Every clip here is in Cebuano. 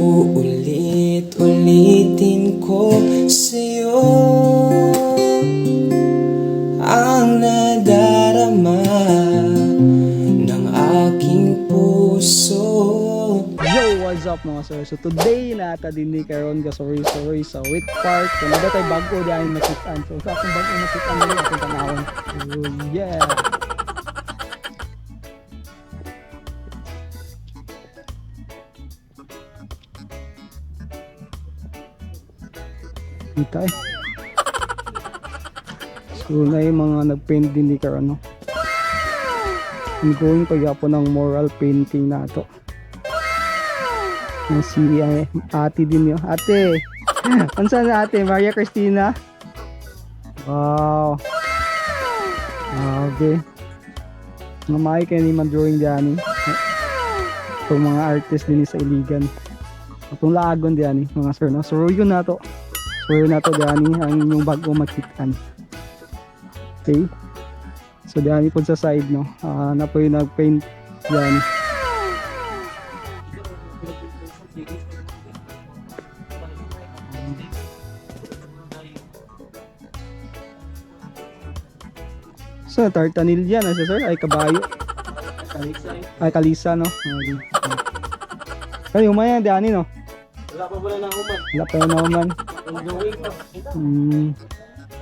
Uulit-ulitin ko sa'yo ang nadarama ng aking puso. Yo, what's up, mga sir? So today nata din ni karon ga sorry sa Wit Park. So naa tay bag-o dahil nakitaan. So sa akong bag-o nakitaan dili akong tanawon. So yeah. Kita eh. So na yung mga nagpaint din ni karon, no. Ongoing pagyapon ng mural painting na to. Yung si ate din yun. Ate! Unsa na, ate? Maria Cristina? Wow! Grabe. Mamay kayo ni man drawing dyan eh. Itong mga artist din sa Iligan. Itong laagon diyan eh, mga sir. No? So yun na to. So yun na to diyan eh, ang inyong bago makitaan. Okay? So diyan po sa side, no. Ah, na po yung nag-paint yan. So, tartanil yan, ano siya, sir? Ay, kabayo. Ay, kalisa, no? Okay. Ay, humayan, di ani, no? Wala pa wala na human. Wala pa yun naman. Ongoing pa.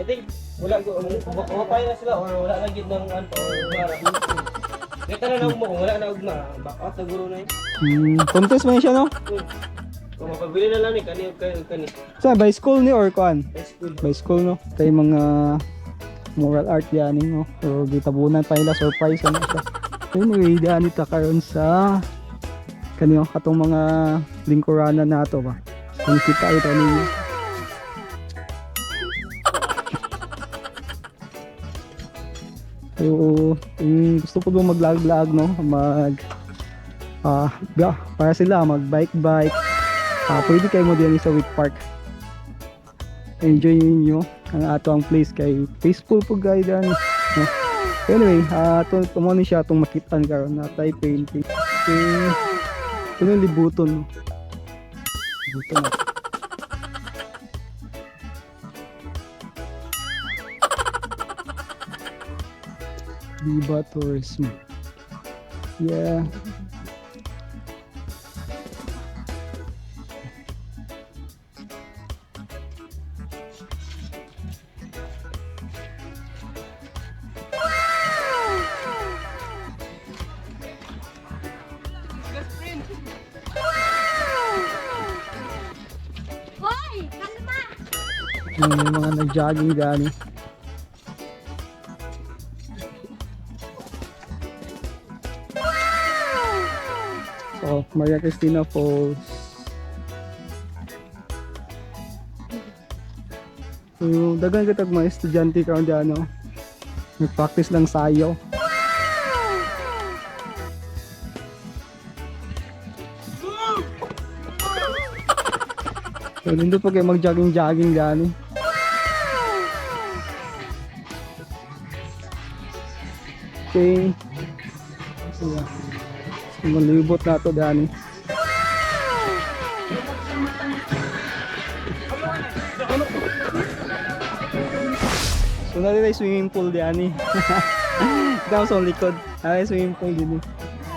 I think wala ko mapay na sila or wala na gid ng ano or mara. Kita na lang mo kung wala na ugma, back out na guro na yun. Contest man siya, no? Kung mapabili na lang ni kani ug kani ug kani. So, by school ni or kuan? High school. By school, no? Tayo mga mural art yan, eh, no? Pero gitabunan pa nila, surprise, ano siya. Anyway, daan ita karon sa kanyo katong mga lingkuranan nato ba. Kung kita ito ninyo. So, kung gusto ko ba mag-vlog, no? Mag para sila mag bike bike. Ah, pwede kayo mo diyan sa Wick Park. Enjoy ninyo ang ato ang place kay peaceful po guys no? Anyway, to mo ni siya atong makitaan karon na tay painting. Okay. Ito yung libuton, no? Libuton na. Viva Tourism. Yeah. Hoy! Kalma! Yung mga nag-jogging gani. So, Maria Cristina Falls. So, daghan kitag mga estudyante karon diyan, no. Nag-practice lang sayo. So, nindot pa kayo mag-jogging-jogging gani. Okay. So, yeah. So, malibot na to, Dani. So, natin ay swimming pool, Dani. Ito sa likod. Natin swimming pool din eh.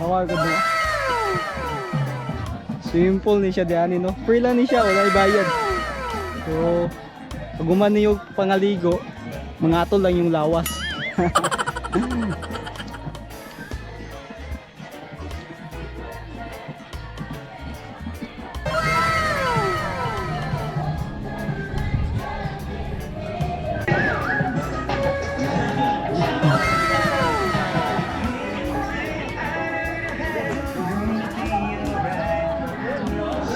Tawag ko na. Swimming pool ni siya, Dani, no? Free lang ni siya, wala bayad. So, pag umani yung pangaligo, mga atol lang yung lawas.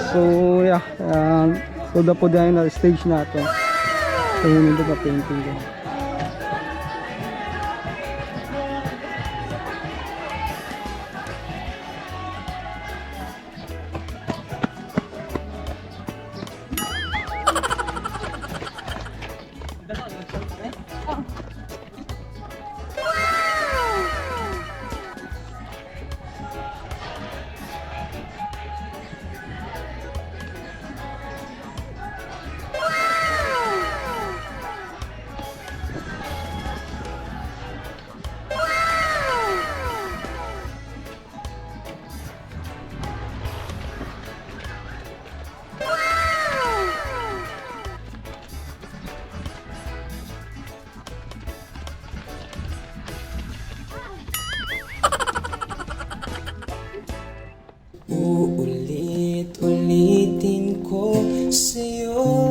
So yeah, so da po dahil na stage na to. So yun yung painting ko. sa'yo.